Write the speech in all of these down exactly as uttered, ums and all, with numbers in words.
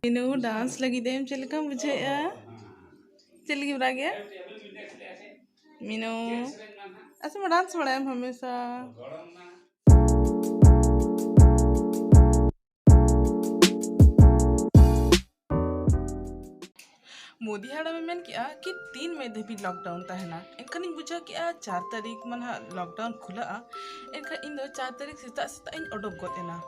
Minu, dance ᱞᱟᱹᱜᱤᱫ ᱮᱢ ᱪᱮᱫ ᱞᱮᱠᱟᱢ ᱵᱩᱡᱷᱟᱹᱣᱮᱫᱼᱟ? ᱪᱮᱫ ᱞᱟᱹᱜᱤᱫ ᱵᱟᱲᱟᱭ ᱜᱮᱭᱟ? ᱢᱤᱱᱩ, ᱟᱪᱪᱷᱟ, ᱢᱟ ᱰᱟᱱᱥ ᱵᱟᱲᱟᱭᱟᱢ ᱦᱟᱢᱮᱥᱟ᱾ ᱢᱳᱫᱤ ᱦᱟᱲᱟᱢᱮ ᱢᱮᱱ ᱠᱮᱜᱼᱟ ᱠᱤ ᱛᱤᱱ ᱢᱮ ᱫᱷᱟᱹᱵᱤᱡ ᱞᱚᱠᱰᱟᱣᱩᱱ ᱛᱟᱦᱮᱱᱟ᱾ ᱮᱱᱠᱷᱟᱱᱤᱧ ᱵᱩᱡᱷᱟᱹᱣ ᱠᱮᱜᱼᱟ ᱪᱟᱨ ᱛᱟᱹᱨᱤᱠᱷ ᱢᱟ ᱱᱟᱦᱟᱜ ᱞᱚᱠᱰᱟᱣᱩᱱ ᱠᱷᱩᱞᱟᱹᱜᱼᱟ᱾ ᱮᱱᱠᱷᱟᱱ ᱤᱧ ᱫᱚ ᱪᱟᱨ ᱛᱟᱹᱨᱤᱠᱷ ᱥᱮᱛᱟᱜ ᱥᱮᱛᱟᱜ ᱤᱧ ᱚᱰᱚᱠ ᱜᱚᱫ ᱮᱱᱟ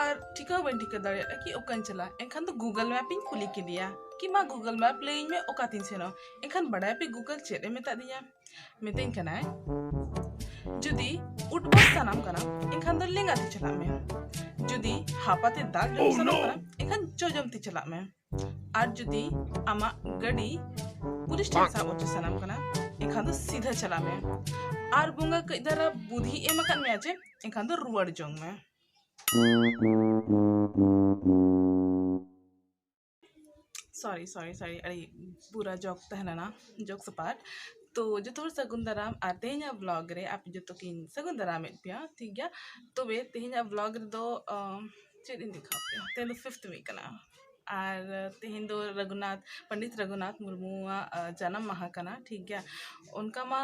ᱟᱨ ᱴᱷᱤᱠᱟᱹ ᱦᱚᱸ ᱵᱟᱹᱧ ᱴᱷᱤᱠᱟᱹ ᱫᱟᱲᱮᱭᱟᱜᱼᱟ ᱠᱤ ᱚᱠᱟᱧ ᱪᱟᱞᱟᱜᱼᱟ᱾ ᱮᱱᱠᱷᱟᱱ ᱫᱚ ᱜᱩᱜᱚᱞ ᱢᱮᱯ ᱤᱧ ᱠᱩᱞᱤ ᱠᱮᱫᱮᱭᱟ ᱠᱤ ᱢᱟ ᱜᱩᱜᱚᱞ ᱢᱮᱯ ᱞᱟᱹᱭᱟᱹᱧ ᱢᱮ ᱚᱠᱟᱛᱤᱧ ᱥᱮᱱᱚᱜ᱾ ᱮᱱᱠᱷᱟᱱ ᱵᱟᱲᱟᱭᱟᱯᱮ ᱜᱩᱜᱚᱞ ᱪᱮᱫ ᱮ ᱢᱮᱛᱟᱫᱤᱧᱟ? ᱢᱤᱛᱟᱹᱧ ᱠᱟᱱᱟᱭ, ᱡᱩᱫᱤ ᱩᱴᱵᱚᱥ ᱥᱟᱱᱟᱢ ᱠᱟᱱᱟ ᱮᱱᱠᱷᱟᱱ ᱫᱚ ᱞᱮᱸᱜᱟ ᱛᱤ ᱪᱟᱞᱟᱜ ᱢᱮ᱾ ᱡᱩᱫᱤ ᱦᱟᱯᱟᱛᱮ ᱫᱟᱞ ᱡᱚᱢ ᱥᱟᱱᱟᱢ ᱠᱟᱱᱟ ᱮᱱᱠᱷᱟᱱ ᱡᱚᱡᱚᱢ ᱛᱤ ᱪᱟᱞᱟᱜ ᱢᱮ᱾ ᱟᱨ ᱡᱩᱫᱤ ᱟᱢᱟᱜ ᱜᱟᱹᱰᱤ ᱯᱩᱞᱤᱥ ᱴᱷᱮᱱ ᱥᱟᱵ ᱦᱚᱪᱚ ᱥᱟᱱᱟᱢ ᱠᱟᱱᱟ ᱮᱱᱠᱷᱟᱱ ᱫᱚ ᱥᱤᱫᱷᱟᱹ ᱪᱟᱞᱟᱜ ᱢᱮ᱾ ᱟᱨ ᱵᱚᱸᱜᱟ ᱠᱟᱹᱡ ᱫᱷᱟᱨᱟ ᱵᱩᱫᱷᱤ ᱮᱢ ᱟᱠᱟᱫ ᱢᱮᱭᱟ ᱪᱮ ᱮᱱᱠᱷᱟᱱ ᱫᱚ ᱨᱩᱣᱟᱹᱲ ᱡᱚᱝ ᱢᱮ᱾ ᱥᱚᱨᱤ ᱥᱚᱨᱤ ᱥᱚᱨᱤ ᱟᱹᱰᱤ ᱵᱩᱨᱟ ᱡᱳᱠ ᱛᱟᱦᱮᱸ ᱞᱮᱱᱟ, ᱡᱳᱠᱥ ᱟᱯᱟᱨᱴ᱾ ᱛᱚ ᱡᱚᱛᱚ ᱦᱚᱲ ᱥᱟᱹᱜᱩᱱ ᱫᱟᱨᱟᱢ, ᱟᱨ ᱛᱮᱦᱮᱧᱟᱜ ᱵᱞᱚᱜ ᱨᱮ ᱟᱯᱮ ᱡᱚᱛᱚ ᱠᱤᱱ ᱥᱟᱹᱜᱩᱱ ᱫᱟᱨᱟᱢᱮᱫ ᱯᱮᱭᱟ, ᱴᱷᱤᱠ ᱜᱮᱭᱟ᱾ ᱛᱚᱵᱮ ᱛᱮᱦᱮᱧᱟᱜ ᱵᱞᱚᱜ ᱨᱮᱫᱚ ᱟᱸ, ᱪᱮᱫ ᱤᱧ ᱫᱮᱠᱷᱟᱣ ᱯᱮᱭᱟ? ᱛᱮᱦᱮᱧ ᱫᱚ ᱯᱷᱤᱯᱛᱷ ᱢᱮ ᱠᱟᱱᱟ, ᱟᱨ ᱛᱮᱦᱮᱧ ᱫᱚ ᱨᱟᱹᱜᱷᱩᱱᱟᱛᱷ, ᱯᱚᱱᱰᱤᱛ ᱨᱟᱹᱜᱷᱩᱱᱟᱛᱷ ᱢᱩᱨᱢᱩᱣᱟᱜ ᱟᱸ, ᱡᱟᱱᱟᱢ ᱢᱟᱦᱟ ᱠᱟᱱᱟ, ᱴᱷᱤᱠ ᱜᱮᱭᱟ᱾ ᱚᱱᱠᱟ ᱢᱟ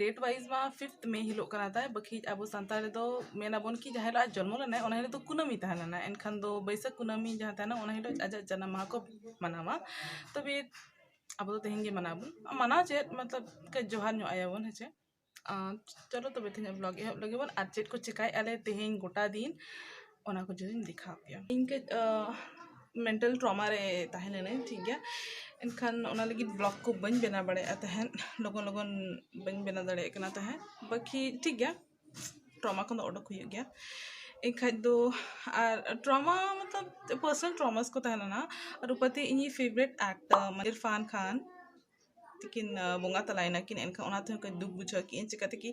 ᱰᱮᱴ ᱣᱟᱭᱤᱡ ᱢᱟ ᱯᱷᱤᱯᱛᱷ ᱢᱮ ᱦᱤᱞᱳᱜ ᱠᱟᱱᱟ ᱛᱟᱭ, ᱵᱟᱹᱠᱤ ᱟᱵᱚ ᱥᱟᱱᱛᱟᱲ ᱨᱮᱫᱚ ᱢᱮᱱ ᱟᱵᱚᱱ ᱠᱤ ᱡᱟᱦᱟᱸ ᱦᱤᱞᱳᱜ ᱟᱡ ᱡᱚᱱᱢᱚ ᱞᱮᱱᱟᱭ ᱚᱱᱟ ᱦᱤᱞᱳᱜ ᱫᱚ ᱠᱩᱱᱟᱹᱢᱤ ᱛᱟᱦᱮᱸ ᱞᱮᱱᱟ, ᱮᱱᱠᱷᱟᱱ ᱫᱚ ᱵᱟᱹᱭᱥᱟᱹᱠᱷ ᱠᱩᱱᱟᱹᱢᱤ ᱡᱟᱦᱟᱸ ᱛᱟᱦᱮᱱᱟ ᱚᱱᱟ ᱦᱤᱞᱳᱜ ᱟᱡᱟᱜ ᱡᱟᱱᱟᱢ ᱢᱟᱦᱟ ᱠᱚ ᱢᱟᱱᱟᱣᱟ᱾ ᱛᱚᱵᱮ ᱟᱵᱚ ᱫᱚ ᱛᱮᱦᱮᱧ ᱜᱮ ᱢᱟᱱᱟᱣ ᱵᱚᱱ, ᱢᱟᱱᱟᱣ ᱪᱮᱫ ᱢᱚᱛᱞᱚᱵ ᱠᱟᱹᱡ ᱡᱚᱦᱟᱨ ᱧᱚᱜ ᱟᱭᱟᱵᱚᱱ, ᱦᱮᱸ ᱪᱮ? ᱟᱸ, ᱪᱚᱞᱚ ᱛᱚᱵᱮ ᱛᱮᱦᱮᱧᱟᱜ ᱵᱞᱚᱜ ᱮᱦᱚᱵ ᱞᱮᱜᱮ ᱵᱚᱱ ᱟᱨ ᱪᱮᱫ ᱠᱚ ᱪᱮᱠᱟᱭᱮᱫᱼᱟ ᱞᱮ ᱛᱮᱦᱮᱧ ᱜᱚᱴᱟ ᱫᱤᱱ, ᱚᱱᱟ ᱠᱚ ᱡᱩᱫᱤᱧ ᱫᱮᱠᱷᱟᱣ ᱯᱮᱭᱟ᱾ ᱤᱧ ᱠᱟᱹᱡ ᱢᱮᱱᱴᱟᱞ ᱴᱨᱚᱢᱟ ᱨᱮ ᱛᱟᱦᱮᱸ ᱞᱮᱱᱟᱹᱧ, ᱴᱷᱤᱠ ᱜᱮᱭᱟ᱾ ᱮᱱᱠᱷᱟᱱ ᱚᱱᱟ ᱞᱟᱹᱜᱤᱫ ᱵᱞᱚᱜ ᱠᱚ ᱵᱟᱹᱧ ᱵᱮᱱᱟᱣ ᱫᱟᱲᱮᱭᱟᱜᱼᱟ ᱛᱟᱦᱮᱸᱫ, ᱞᱚᱜᱚᱱ ᱞᱚᱜᱚᱱ ᱵᱟᱹᱧ ᱵᱮᱱᱟᱣ ᱫᱟᱲᱮᱭᱟᱜ ᱠᱟᱱᱟ ᱛᱟᱦᱮᱸᱫ᱾ ᱵᱟᱹᱠᱤ ᱴᱷᱤᱠ ᱜᱮᱭᱟ, ᱴᱨᱚᱢᱟ ᱠᱷᱚᱱ ᱫᱚ ᱚᱰᱚᱠ ᱦᱩᱭᱩᱜ ᱜᱮᱭᱟ᱾ ᱮᱱᱠᱷᱟᱡ ᱫᱚ ᱟᱨ ᱴᱨᱚᱢᱟ ᱢᱚᱛᱞᱚᱵ ᱯᱟᱨᱥᱚᱱᱟᱞ ᱴᱨᱚᱢᱟᱥ ᱠᱚ ᱛᱟᱦᱮᱸ ᱞᱮᱱᱟ᱾ ᱨᱩᱯᱟᱛᱤ ᱤᱧᱤᱡ ᱯᱷᱮᱵᱟᱨᱮᱴ ᱮᱠᱴᱟᱨ ᱢᱟᱱᱮ ᱤᱨᱯᱷᱟᱱ ᱠᱷᱟᱱ ᱛᱤᱠᱤᱱ ᱟᱸ, ᱵᱚᱸᱜᱟ ᱛᱟᱞᱟᱭᱮᱱᱟ ᱠᱤᱱ, ᱮᱱᱠᱷᱟᱱ ᱚᱱᱟ ᱛᱮᱦᱚᱸ ᱠᱟᱹᱡ ᱫᱩᱠ ᱵᱩᱡᱷᱟᱹᱣ ᱠᱮᱜᱼᱟᱹᱧ᱾ ᱪᱤᱠᱟᱹᱛᱮ ᱠᱤ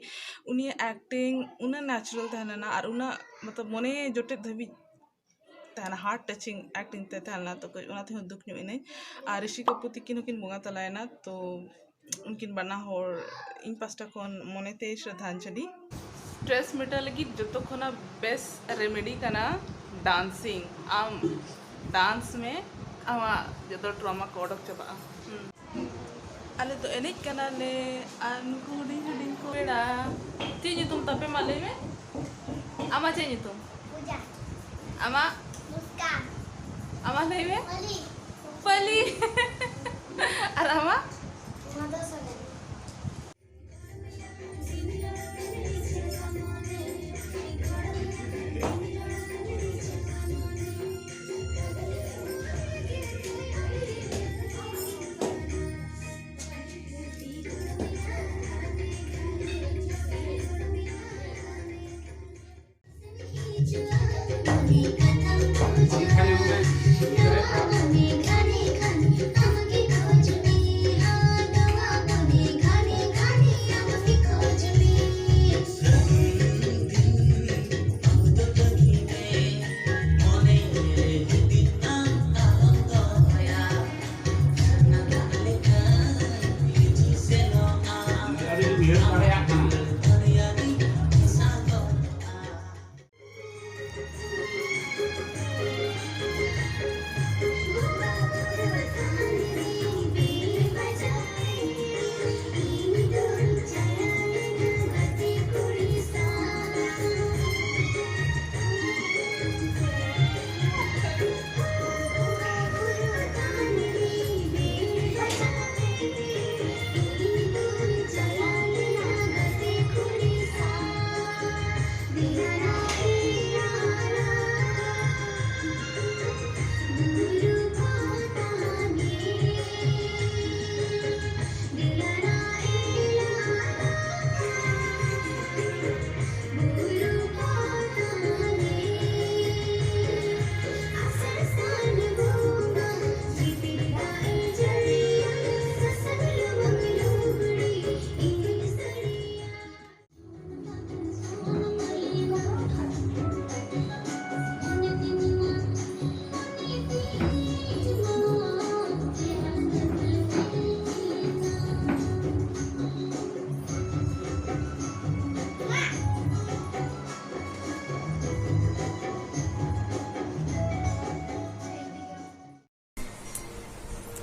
ᱩᱱᱤᱭᱟᱜ ᱮᱠᱴᱤᱝ ᱩᱱᱟᱹᱜ ᱱᱮᱪᱟᱨᱟᱞ ᱛᱟᱦᱮᱸ ᱞᱮᱱᱟ ᱟᱨ ᱩᱱᱟᱹᱜ ᱢᱚᱛᱞᱚᱵ ᱢᱚᱱᱮ ᱡᱚᱴᱮᱫ ᱫᱷᱟᱹᱵᱤᱡ ᱛᱟᱦᱮᱱᱟ, ᱦᱟᱨᱴ ᱴᱟᱪᱤᱝ ᱮᱠᱴᱤᱝ ᱛᱮ ᱛᱟᱦᱮᱸ ᱞᱮᱱᱟ, ᱛᱚ ᱠᱟᱹᱡ ᱚᱱᱟ ᱛᱮᱦᱚᱸ ᱫᱩᱠ ᱧᱚᱜ ᱮᱱᱟᱹᱧ᱾ ᱟᱨ ᱨᱤᱥᱤ ᱠᱟᱯᱩᱨ ᱛᱤᱠᱤᱱ ᱦᱚᱸᱠᱤᱱ ᱵᱚᱸᱜᱟ ᱛᱟᱞᱟᱭᱮᱱᱟ, ᱛᱚ ᱩᱱᱠᱤᱱ ᱵᱟᱱᱟ ᱦᱚᱲ ᱤᱧ ᱯᱟᱥᱴᱟ ᱠᱷᱚᱱ ᱢᱚᱱᱮᱛᱮ ᱥᱨᱚᱫᱷᱟᱧᱡᱚᱞᱤ᱾ ᱥᱴᱨᱮᱥ ᱢᱮᱴᱟᱣ ᱞᱟᱹᱜᱤᱫ ᱡᱚᱛᱚ ᱠᱷᱚᱱᱟᱜ ᱵᱮᱥ ᱨᱮᱢᱮᱰᱤ ᱠᱟᱱᱟ ᱰᱟᱱᱥᱤᱝ᱾ ᱟᱢ ᱰᱟᱱᱥ ᱢᱮ, ᱟᱢᱟᱜ ᱡᱚᱛᱚ trauma ᱠᱚ ᱚᱰᱚᱠ ᱪᱟᱵᱟᱜᱼᱟ᱾ ᱦᱩᱸ᱾ ᱟᱞᱮ ᱫᱚ ᱮᱱᱮᱡ ᱠᱟᱱᱟᱞᱮ ᱟᱨ ᱱᱩᱠᱩ ᱦᱩᱰᱤᱧ ᱦᱩᱰᱤᱧ ᱠᱚ ᱯᱮᱲᱟ᱾ ᱪᱮᱫ ᱧᱩᱛᱩᱢ ᱛᱟᱯᱮ ᱢᱟ ᱞᱟᱹᱭ ᱢᱮ? ᱟᱢᱟᱜ ᱪᱮᱫ ᱧᱩᱛᱩᱢ? ᱯᱩᱡᱟ᱾ ᱟᱢᱟᱜ? ᱢᱩᱥᱠᱟᱱ᱾ ᱟᱢᱟᱜ ᱞᱟᱹᱭ ᱢᱮ? ᱯᱟᱞᱤ᱾ ᱯᱟᱞᱤ᱾ ᱟᱨ ᱟᱢᱟᱜ? ᱢᱚᱫᱷᱩᱥᱩᱫᱚᱱ᱾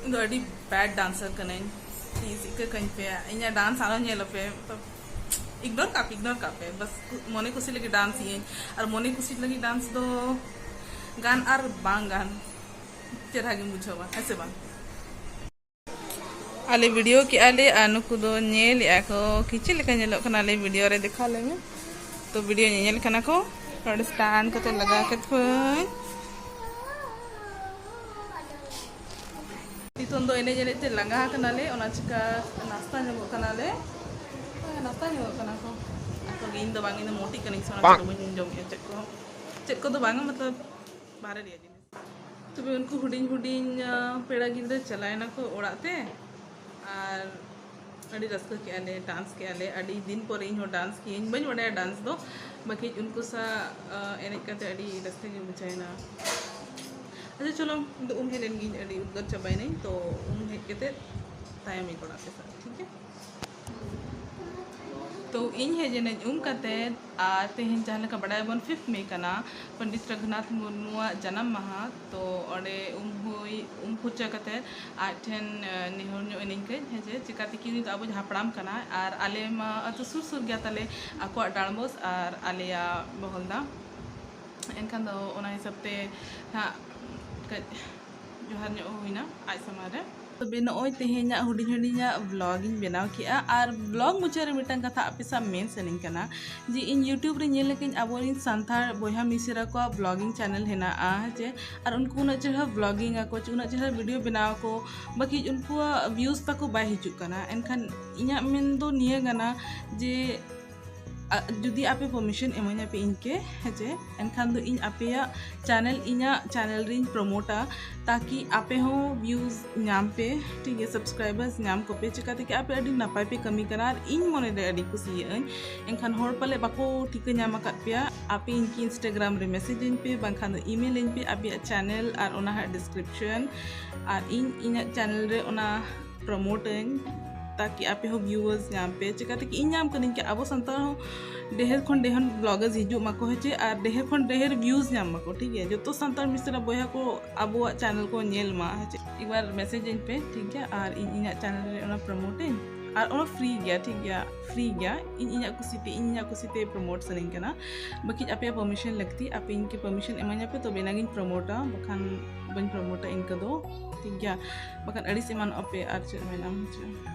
ᱤᱧ ᱫᱚ ᱟᱹᱰᱤ bad dancer ᱠᱟᱹᱱᱟᱹᱧ, please ᱤᱠᱟᱹ ᱠᱟᱹᱧ ᱯᱮ, ᱤᱧᱟᱹᱜ dance ᱟᱞᱚ ᱧᱮᱞ ᱟᱯᱮ, ᱢᱚᱛᱞᱚᱵ, ignore ᱠᱟᱜ ᱯᱮ, ignore ᱠᱟᱜ ᱯᱮ, ᱵᱟᱥ ᱠᱩ-, ᱢᱚᱱᱮ ᱠᱩᱥᱤ ᱞᱟᱹᱜᱤᱫ dance ᱤᱭᱟᱹᱧ, ᱟᱨ ᱢᱚᱱᱮ ᱠᱩᱥᱤ ᱞᱟᱹᱜᱤᱫ dance ᱫᱚ ᱜᱟᱱ ᱟᱨ ᱵᱟᱝ ᱜᱟᱱ ᱪᱮᱦᱨᱟ ᱜᱮᱢ ᱵᱩᱡᱷᱟᱹᱣᱟ, ᱦᱮᱸ ᱥᱮ ᱵᱟᱝ? ᱟᱞᱮ video ᱠᱮᱜᱼᱟ ᱞᱮ ᱟᱨ ᱱᱩᱠᱩ ᱫᱚ ᱧᱮᱞᱮᱜᱼᱟ ᱠᱚ ᱠᱤ ᱪᱮᱫ ᱞᱮᱠᱟ ᱧᱮᱞᱚᱜ ᱠᱟᱱᱟ ᱟᱞᱮ video ᱨᱮ, ᱫᱮᱠᱷᱟᱣ ᱞᱮ ᱢᱮ᱾ ᱛᱚ video ᱧᱮᱧᱮᱞ ᱠᱟᱱᱟ ᱠᱚ, ᱱᱚᱰᱮ stand ᱠᱟᱛᱮ ᱞᱟᱜᱟᱣ ᱠᱮᱫ ᱠᱚᱣᱟᱧ᱾ ᱱᱤᱛᱚᱝ ᱫᱚ ᱮᱱᱮᱡ ᱮᱱᱮᱡ ᱛᱮ ᱞᱟᱸᱜᱟ ᱟᱠᱟᱱᱟᱞᱮ, ᱚᱱᱟ ᱪᱤᱠᱟ ᱱᱟᱥᱛᱟ ᱧᱚᱜᱚᱜ ᱠᱟᱱᱟᱞᱮ᱾ ᱦᱳᱭ, ᱱᱟᱥᱛᱟ ᱧᱚᱜᱚᱜ ᱠᱟᱱᱟ ᱠᱚ᱾ ᱟᱫᱚ ᱤᱧ ᱫᱚ ᱵᱟᱝ, ᱤᱧ ᱫᱚ ᱢᱚᱴᱤᱜ ᱠᱟᱹᱱᱟᱹᱧ ᱥᱮ, ᱚᱱᱟ ᱛᱮᱫᱚ ᱵᱟᱹᱧ ᱡᱚᱢᱮᱜᱼᱟ ᱪᱮᱫ ᱠᱚ, ᱪᱮᱫ ᱠᱚᱫᱚ ᱵᱟᱝᱟ, ᱢᱚᱛᱞᱚᱵ ᱵᱟᱦᱨᱮ ᱨᱮᱭᱟᱜ ᱡᱤᱱᱤᱥ᱾ ᱛᱚᱵᱮ ᱩᱱᱠᱩ ᱦᱩᱰᱤᱧ ᱦᱩᱰᱤᱧ, ᱟᱸ, ᱯᱮᱲᱟ ᱜᱤᱫᱽᱨᱟᱹ ᱪᱟᱞᱟᱣᱮᱱᱟ ᱠᱚ ᱚᱲᱟᱜ ᱛᱮ, ᱟᱨ ᱟᱹᱰᱤ ᱨᱟᱹᱥᱠᱟᱹ ᱠᱮᱜᱼᱟ ᱞᱮ, dance ᱠᱮᱜᱼᱟ ᱞᱮ᱾ ᱟᱹᱰᱤ ᱫᱤᱱ ᱯᱚᱨᱮ ᱤᱧ ᱦᱚᱸ dance ᱠᱮᱜᱼᱟᱹᱧ, ᱵᱟᱹᱧ ᱵᱟᱰᱟᱭᱟ dance ᱫᱚ, ᱵᱟᱠᱤ ᱩᱱᱠᱩ ᱥᱟᱶ, ᱟᱸ, ᱮᱱᱮᱡ ᱠᱟᱛᱮ ᱟᱹᱰᱤ ᱨᱟᱹᱥᱠᱟᱹ ᱜᱮ ᱵᱩᱡᱷᱟᱹᱣᱮᱱᱟ᱾ ᱟᱪᱪᱷᱟ, ᱪᱚᱞᱚ, ᱤᱧ ᱫᱚ ᱩᱢ ᱦᱮᱡ ᱞᱮᱱ ᱜᱤᱧ, ᱟᱹᱰᱤ ᱩᱫᱽᱜᱟᱹᱨ ᱪᱟᱵᱟᱭᱮᱱᱟᱹᱧ, ᱛᱚ ᱩᱢ ᱦᱮᱡ ᱠᱟᱛᱮ ᱛᱟᱭᱚᱢᱤᱧ ᱨᱚᱲ ᱟᱯᱮ ᱥᱟᱶ, ᱴᱷᱤᱠ ᱜᱮᱭᱟ? ᱛᱚ ᱤᱧ ᱦᱮᱡ ᱮᱱᱟᱹᱧ ᱩᱢ ᱠᱟᱛᱮ, ᱟᱨ ᱛᱮᱦᱮᱧ ᱡᱟᱦᱟᱸ ᱞᱮᱠᱟ ᱵᱟᱰᱟᱭ ᱟᱵᱚᱱ fifth May ᱠᱟᱱᱟ, ᱯᱚᱱᱰᱤᱛ ᱨᱚᱜᱷᱩᱱᱟᱛᱷ ᱢᱩᱨᱢᱩᱣᱟᱜ ᱡᱟᱱᱟᱢ ᱢᱟᱦᱟ᱾ ᱛᱚ ᱚᱸᱰᱮ ᱩᱢ ᱦᱩᱭ, ᱩᱢ ᱯᱷᱩᱨᱪᱟᱹ ᱠᱟᱛᱮ ᱟᱡ ᱴᱷᱮᱱ, ᱮ, ᱱᱮᱦᱚᱨ ᱧᱚᱜ ᱮᱱᱟᱹᱧ ᱠᱟᱹᱡ, ᱦᱮᱸ ᱪᱮ, ᱪᱮᱠᱟᱛᱮ ᱠᱤ ᱩᱱᱤ ᱫᱚ ᱟᱵᱚ ᱦᱟᱯᱲᱟᱢ ᱠᱟᱱᱟᱭ, ᱟᱨ ᱟᱞᱮ ᱢᱟ ᱟᱹᱛᱩ ᱥᱩᱨ ᱥᱩᱨ ᱜᱮᱭᱟ ᱛᱟᱞᱮ ᱟᱠᱚᱣᱟᱜ ᱰᱟᱸᱰᱵᱳᱥ ᱟᱨ ᱟᱞᱮᱭᱟᱜ ᱵᱚᱦᱚᱞᱫᱟ᱾ ᱮᱱᱠᱷᱟᱱ ᱫᱚ ᱚᱱᱟ ᱦᱤᱥᱟᱹᱵ ᱛᱮ ᱦᱟᱸᱜ ᱠᱟᱹᱡ ᱡᱚᱦᱟᱨ ᱧᱚᱜ ᱦᱩᱭᱱᱟ ᱟᱡ ᱥᱟᱢᱟᱝ ᱨᱮ᱾ ᱛᱚᱵᱮ ᱱᱚᱜᱼᱚᱭ ᱛᱮᱦᱮᱧᱟᱜ ᱦᱩᱰᱤᱧ ᱦᱩᱰᱤᱧᱟᱜ vlog ᱤᱧ ᱵᱮᱱᱟᱣ ᱠᱮᱜᱼᱟ, ᱟᱨ vlog ᱢᱩᱪᱟᱹᱫ ᱨᱮ ᱢᱤᱫᱴᱟᱝ ᱠᱟᱛᱷᱟ ᱟᱯᱮ ᱥᱟᱶ ᱢᱮᱱ ᱥᱟᱱᱟᱧ ᱠᱟᱱᱟ ᱡᱮ ᱤᱧ YouTube ᱨᱮ ᱧᱮᱞ ᱞᱮᱠᱟᱧ ᱟᱵᱚᱨᱮᱱ ᱥᱟᱱᱛᱟᱲ ᱵᱚᱭᱦᱟ ᱢᱤᱥᱮᱨᱟ ᱠᱚᱣᱟᱜ vlogging channel ᱦᱮᱱᱟᱜᱼᱟ, ᱦᱮᱸ ᱪᱮ, ᱟᱨ ᱩᱱᱠᱩ ᱩᱱᱟᱹᱜ ᱪᱮᱦᱨᱟ vlogging ᱟᱠᱚ ᱪᱮ ᱩᱱᱟᱹᱜ ᱪᱮᱦᱨᱟ video ᱵᱮᱱᱟᱣ ᱟᱠᱚ, ᱵᱟᱠᱤ ᱩᱱᱠᱩᱣᱟᱜ views ᱛᱟᱠᱚ ᱵᱟᱭ ᱦᱤᱡᱩᱜ ᱠᱟᱱᱟ᱾ ᱮᱱᱠᱷᱟᱱ ᱤᱧᱟᱹᱜ ᱢᱮᱱ ᱫᱚ ᱱᱤᱭᱟᱹ ᱠᱟᱱᱟ ᱡᱮ ᱟ-, ᱡᱩᱫᱤ ᱟᱯᱮ permission ᱮᱢᱟᱹᱧ ᱟᱯᱮ ᱤᱧ ᱠᱮ, ᱦᱮᱸ ᱪᱮ, ᱮᱱᱠᱷᱟᱱ ᱫᱚ ᱤᱧ ᱟᱯᱮᱭᱟᱜ channel ᱤᱧᱟᱹᱜ channel ᱨᱤᱧ promoteᱟ, ᱛᱟᱠᱤ ᱟᱯᱮ ᱦᱚᱸ views ᱧᱟᱢ ᱯᱮ, ᱴᱷᱤᱠ ᱜᱮᱭᱟ, subscribers ᱧᱟᱢ ᱠᱚᱯᱮ, ᱪᱤᱠᱟᱹᱛᱮ ᱠᱤ ᱟᱯᱮ ᱟᱹᱰᱤ ᱱᱟᱯᱟᱭ ᱯᱮ ᱠᱟᱹᱢᱤ ᱠᱟᱱᱟ ᱟᱨ ᱤᱧ ᱢᱚᱱᱮ ᱨᱮ ᱟᱹᱰᱤ ᱠᱩᱥᱤᱭᱟᱜ ᱟᱹᱧ᱾ ᱮᱱᱠᱷᱟᱱ ᱦᱚᱲ ᱯᱟᱞᱮ ᱵᱟᱠᱚ ᱴᱷᱤᱠᱟᱹ ᱧᱟᱢ ᱟᱠᱟᱫ ᱯᱮᱭᱟ, ᱟᱯᱮ ᱤᱧ ᱠᱤ Instagram ᱨᱮ message ᱟᱹᱧ ᱯᱮ, ᱵᱟᱝᱠᱷᱟᱱ ᱫᱚ email ᱟᱹᱧ ᱯᱮ, ᱟᱯᱮᱭᱟᱜ channel ᱟᱨ ᱚᱱᱟ ᱦᱟᱸᱜ description, ᱟᱨ ᱤᱧ ᱤᱧᱟᱹᱜ channel ᱨᱮ ᱚᱱᱟ promote ᱟᱹᱧ, ᱛᱟᱠᱤ ᱟᱯᱮ ᱦᱚᱸ viewers ᱧᱟᱢ ᱯᱮ, ᱪᱤᱠᱟᱹᱛᱮ ᱠᱤ ᱤᱧ ᱧᱟᱢ ᱠᱟᱹᱱᱟᱹᱧ ᱠᱤ ᱟᱵᱚ ᱥᱟᱱᱛᱟᱲ ᱦᱚᱸ ᱰᱷᱮᱨ ᱠᱷᱚᱱ ᱰᱷᱮᱨ bloggers ᱦᱤᱡᱩᱜ ᱢᱟᱠᱚ, ᱦᱮᱸ ᱪᱮ, ᱟᱨ ᱰᱷᱮᱨ ᱠᱷᱚᱱ ᱰᱷᱮᱨ views ᱧᱟᱢ ᱢᱟᱠᱚ, ᱴᱷᱤᱠ ᱜᱮᱭᱟ? ᱡᱚᱛᱚ ᱥᱟᱱᱛᱟᱲ ᱢᱤᱥᱨᱟ ᱵᱚᱭᱦᱟ ᱠᱚ ᱟᱵᱚᱣᱟᱜ channel ᱠᱚ ᱧᱮᱞ ᱢᱟ, ᱦᱮᱸ ᱪᱮ? ᱮᱠᱵᱟᱨ message ᱟᱹᱧ ᱯᱮ, ᱴᱷᱤᱠ ᱜᱮᱭᱟ? ᱟᱨ ᱤᱧ ᱤᱧᱟᱹᱜ channel ᱨᱮ ᱚᱱᱟ promote ᱟᱹᱧ, ᱟᱨ ᱚᱱᱟ free ᱜᱮᱭᱟ, ᱴᱷᱤᱠ ᱜᱮᱭᱟ? Free ᱜᱮᱭᱟ᱾ ᱤᱧ ᱤᱧᱟᱹᱜ ᱠᱩᱥᱤᱛᱮ, ᱤᱧ ᱤᱧᱟᱹᱜ ᱠᱩᱥᱤᱛᱮ promote ᱥᱟᱱᱟᱧ ᱠᱟᱱᱟ᱾ ᱵᱟᱠᱤ ᱟᱯᱮᱭᱟᱜ permission ᱞᱟᱹᱠᱛᱤ, ᱟᱯᱮ ᱤᱧ ᱠᱤ permission ᱤᱢᱟᱹᱧᱟ ᱯᱮ, ᱛᱚᱵᱮ ᱮᱱᱟᱝ ᱤᱧ promoteᱟ, ᱵᱟᱠᱷᱟᱱ ᱵᱟᱹᱧ promoteᱟ ᱤᱱᱠᱟᱹ ᱫᱚ, ᱴᱷᱤᱠ ᱜᱮᱭᱟ? ᱵᱟᱠᱷᱟᱱ ᱟᱹᱲᱤᱥ ᱮᱢᱟᱱᱚᱜ ᱟᱯᱮ, ᱟᱨ ᱪᱮᱫ ᱢᱮᱱᱟᱢ, ᱦᱮᱸ ᱪᱮ?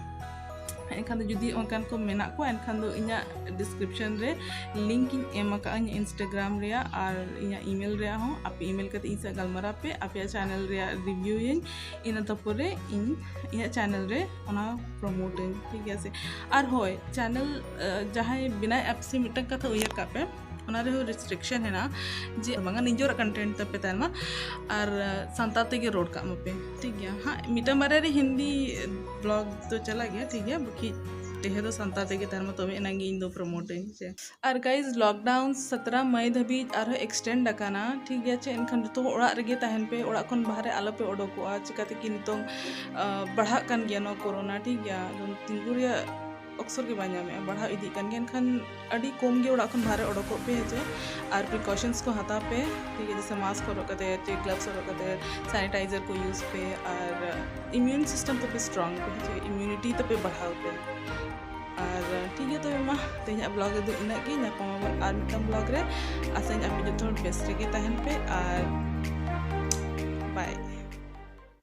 ᱮᱱᱠᱷᱟᱱ ᱫᱚ ᱡᱩᱫᱤ ᱚᱱᱠᱟᱱ ᱠᱚ ᱢᱮᱱᱟᱜ ᱠᱚᱣᱟ, ᱮᱱᱠᱷᱟᱱ ᱫᱚ ᱤᱧᱟᱹᱜ description ᱨᱮ link ᱤᱧ ᱮᱢ ᱟᱠᱟᱫᱼᱟ, ᱤᱧᱟᱹᱜ Instagram ᱨᱮᱭᱟᱜ ᱟᱨ ᱤᱧᱟᱹᱜ email ᱨᱮᱭᱟᱜ ᱦᱚᱸ᱾ ᱟᱯᱮ email ᱠᱟᱛᱮ ᱤᱧ ᱥᱟᱶ ᱜᱟᱞᱢᱟᱨᱟᱣ ᱯᱮ, ᱟᱯᱮᱭᱟᱜ channel ᱨᱮᱭᱟᱜ review ᱟᱹᱧ, ᱤᱱᱟᱹ ᱛᱟᱨᱯᱚᱨᱮ ᱤᱧ ᱤᱧᱟᱹᱜ channel ᱨᱮ ᱚᱱᱟ promote ᱟᱹᱧ, ᱴᱷᱤᱠ ᱜᱮᱭᱟ ᱥᱮ? ᱟᱨ ᱦᱳᱭ, channel, ᱟᱸ, ᱡᱟᱦᱟᱸᱭ ᱵᱮᱱᱟᱣᱮᱫ ᱟᱯᱮ ᱥᱮ, ᱢᱤᱫᱴᱟᱝ ᱠᱟᱛᱷᱟ ᱩᱭᱦᱟᱹᱨ ᱠᱟᱜ ᱯᱮ, ᱚᱱᱟ ᱨᱮᱦᱚᱸ restriction ᱦᱮᱱᱟᱜᱼᱟ ᱡᱮ ᱵᱟᱝᱟ ᱱᱤᱡᱮᱨᱟᱜ content ᱛᱟᱯᱮ ᱛᱟᱦᱮᱱ ᱢᱟ, ᱟᱨ ᱥᱟᱱᱛᱟᱲ ᱛᱮᱜᱮ ᱨᱚᱲ ᱠᱟᱜ ᱢᱟᱯᱮ, ᱴᱷᱤᱠ ᱜᱮᱭᱟ? ᱦᱟᱸᱜ, ᱢᱤᱫᱴᱟᱝ ᱵᱟᱨᱭᱟ ᱨᱮ ᱦᱤᱱᱫᱤ blog ᱫᱚ ᱪᱟᱞᱟᱜ ᱜᱮᱭᱟ, ᱴᱷᱤᱠ ᱜᱮᱭᱟ, ᱵᱟᱠᱤ ᱰᱷᱮᱨ ᱫᱚ ᱥᱟᱱᱛᱟᱲ ᱛᱮᱜᱮ ᱛᱟᱦᱮᱱ ᱢᱟ, ᱛᱚᱵᱮ ᱮᱱᱟᱝ ᱜᱮ ᱤᱧ ᱫᱚ promote ᱟᱹᱧ, ᱥᱮ? ᱟᱨ guys, lockdown ᱥᱟᱛᱨᱟ ᱢᱟᱭ ᱫᱷᱟᱹᱵᱤᱡ ᱟᱨᱦᱚᱸ extend ᱟᱠᱟᱱᱟ, ᱴᱷᱤᱠ ᱜᱮᱭᱟ ᱪᱮ? ᱮᱱᱠᱷᱟᱱ ᱡᱚᱛᱚ ᱦᱚᱲ ᱚᱲᱟᱜ ᱨᱮᱜᱮ ᱛᱟᱦᱮᱱ ᱯᱮ, ᱚᱲᱟᱜ ᱠᱷᱚᱱ ᱵᱟᱦᱨᱮ ᱟᱞᱚ ᱯᱮ ᱚᱰᱚᱠᱚᱜᱼᱟ᱾ ᱪᱤᱠᱟᱹᱛᱮ ᱠᱤ ᱱᱤᱛᱚᱝ, ᱟᱸ, ᱵᱟᱲᱦᱟᱜ ᱠᱟᱱ ᱜᱮᱭᱟ ᱱᱚᱣᱟ corona, ᱴᱷᱤᱠ ᱜᱮᱭᱟ? ᱮᱠᱫᱚᱢ ᱛᱤᱸᱜᱩ ᱨᱮᱭᱟᱜ ᱚᱠᱥᱚᱨ ᱜᱮ ᱵᱟᱭ ᱧᱟᱢᱮᱜᱼᱟ, ᱵᱟᱲᱦᱟᱣ ᱤᱫᱤᱜ ᱠᱟᱱ ᱜᱮᱭᱟ᱾ ᱮᱱᱠᱷᱟᱱ ᱟᱹᱰᱤ ᱠᱚᱢ ᱜᱮ ᱚᱲᱟᱜ ᱠᱷᱚᱱ ᱵᱟᱦᱨᱮ ᱚᱰᱚᱠᱚᱜ ᱯᱮ, ᱦᱮᱸ ᱪᱮ? ᱟᱨ precautions ᱠᱚ ᱦᱟᱛᱟᱣ ᱯᱮ, ᱴᱷᱤᱠ ᱜᱮᱭᱟ? ᱡᱮᱭᱥᱮ mask ᱦᱚᱨᱚᱜ ᱠᱟᱛᱮ, ᱪᱮ gloves ᱦᱚᱨᱚᱜ ᱠᱟᱛᱮ, sanitizer ᱠᱚ use ᱯᱮ, ᱟᱨ immune system ᱛᱟᱯᱮ strong ᱯᱮ, ᱦᱮᱸ ᱪᱮ? Immunity ᱛᱟᱯᱮ ᱵᱟᱲᱦᱟᱣ ᱯᱮ᱾ ᱟᱨ ᱴᱷᱤᱠ ᱜᱮᱭᱟ, ᱛᱚᱵᱮ ᱢᱟ ᱛᱮᱦᱮᱧᱟᱜ blog ᱨᱮᱫᱚ ᱤᱱᱟᱹᱜ ᱜᱮ᱾ ᱧᱟᱯᱟᱢ ᱟᱵᱚᱱ ᱟᱨ ᱢᱤᱫᱴᱟᱝ blog ᱨᱮ᱾ ᱟᱥᱟᱧ ᱟᱯᱮ ᱡᱚᱛᱚ ᱦᱚᱲ ᱵᱮᱥ ᱨᱮᱜᱮ ᱛᱟᱦᱮᱱ ᱯᱮ, ᱟᱨ bye᱾